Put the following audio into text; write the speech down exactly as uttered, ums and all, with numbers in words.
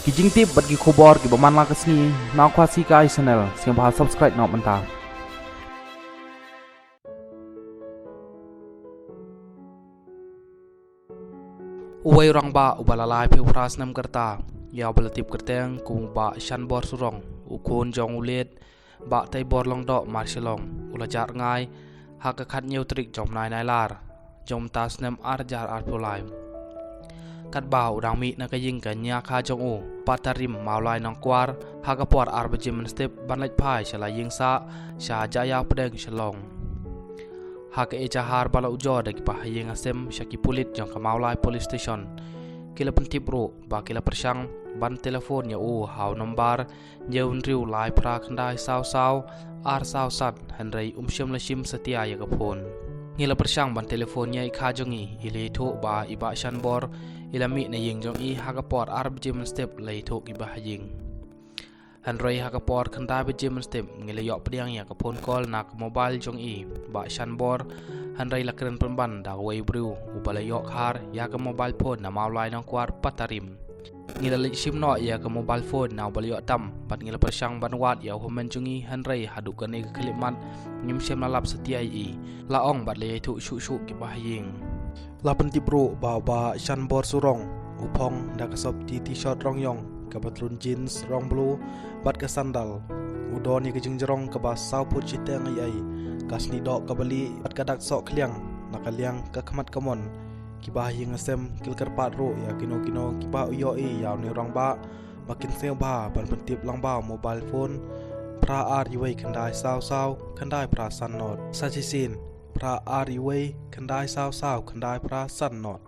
Ki jingtip bad ki khubor kiba man la ka sngi na Khasi Kai Channel, sngewbha subscribe noh mynta. Uwei u rangbah uba la laiphew phra snem ka rta, ïa uba la tip kyrteng kum u Bah Shanbor Surong, u khun jong u late Bah Teibor Lyngdoh Marshalong, u la jah rngai ha ka khathynñiew tarik jong u bnai Nailar jong mynta u snem ar hajar arphew lai. Katba u dang mih na ka ïing ka ñiakha jong u, Patarim, Mawlai Nongkwar, ha ka por ar baje mynstep ban leit phai sha la ïing sah sha Jaïaw Pdeng, Shillong. Ha ka ejahar ba la ujor da ki bahaïing hasem sha ki pulit jong ka Mawlai Police Station, ki la pyntip ruh ba ki la pyrshang ban telephone ïa u ha u nombar hynñiew hynriew lai phra khyndai saw saw ar saw san, hynrei um shym la shim satia ïa ka phone. Ngi la pyrshang ban telephone ïa i kha jong i, i la ïathuh ba i Bah Shanbor i la mih na ïing jong i ha ka por ar baje mynstep, la ïathuh ki bahaïing. Hynrei ha ka por khyndai baje mynstep ngi la ïoh pdiang ïa ka phone call na ka mobile jong i Bah Shanbor, hynrei la kren pynban da uwei u briew uba la ïoh khar ïa ka mobile phone na Mawlai Nongkwar, Patarim. Ngi la leit shim noh ïa ka mobile phone na uba la ïoh tam bad ngi la pyrshang ban wad ïa u hynmen jong i, hynrei haduh kane ka khyllipmat ngim shym la lap satia ïa i, la ong bad la ïathuh shuh shuh ki bahaïing. La pyntip ruh ba u Bah Shanbor Surong u phong da ka sopti T-shirt rong ïong, ka patlun jeans rong blue bad ka sandal. U don ïa ka jingjrong kaba saw phut shiteng ei ei, ka snieh doh kaba lieh bad ka dak soh khliang na ka liang ka khmat kamon. Ki bahaïing hasem ki la kyrpad ruh ïa kino kino kiba u ïohi ïa une u rangbah ba kin sngewbha ban pyntip lyngba u mobile phone phra ar uwei khyndai saw saw khyndai phra san not. Sa shisien, phra ar uwei khyndai saw saw khyndai phra san not.